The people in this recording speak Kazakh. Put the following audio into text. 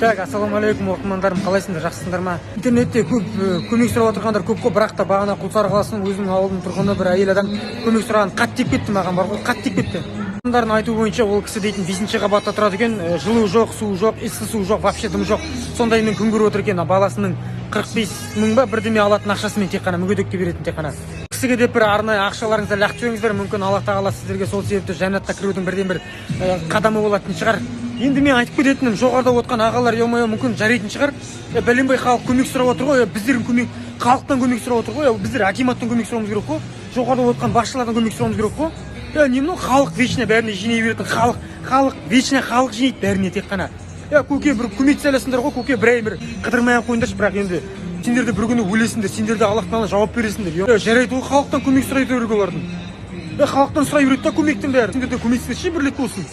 Так, ассалаумағалейкум, оқырмандарым, қалайсыңдар, жақсысыңдар ма? Интернетте көп көмек сұрап отырғандар көп қой, бірақ та бағана Құлсары қаласының, өзімнің ауылымның тұрғыны бір әйел адам көмек сұраған, қатты тиіп кетті маған бар ғой, қатты тиіп кетті. Адамдардың айтуы бойынша, ол кісі дейтін бесінші қабатта тұрады екен, жылу жоқ, су жоқ, ыссы су жоқ, вообще дым жоқ. Сондаймен күн көріп отыр екен, а баласының 45 мың ба, бірдеме алатын ақшасымен тек қана, мүгедекке беретін тек қана. Кісіге деп бір арнайы ақшаларыңызды лақтырып жіберіңіздер, мүмкін, Аллах тағала сіздерге сол себепті жәннатқа кірудің бірден бір қадамы болатын шығар. Енді мен айтып кететінім, жоғарыда отқан ағалар, ё-моё, мүмкін, жарайтын шығар. Бәленбай халық көмек сұрап отыр ғой, біздердің көмек, халықтан көмек сұрап отыр ғой, біздер акиматтан көмек сұрауымыз керек қой, жоғарыда отқан басшылардан көмек сұрауымыз керек қой. Не мынау халық вечно бәріне жинай беретін, халық, халық, вечно халық жинайды бәріне тек қана. Көке, бір көмектесе аласыңдар ғой, көке, бір ай бір қыдырмай ақ қойыңдаршы, бірақ енді сендер де бір күні өлесіңдер, сендер де Аллах тағала жауап бересіңдер. Жарайды ғой, халықтан көмек сұрай беруге олардың. Халықтан сұрай береді да көмектің бәрін. Сендер де көмектесіңдерші бір рет болсын.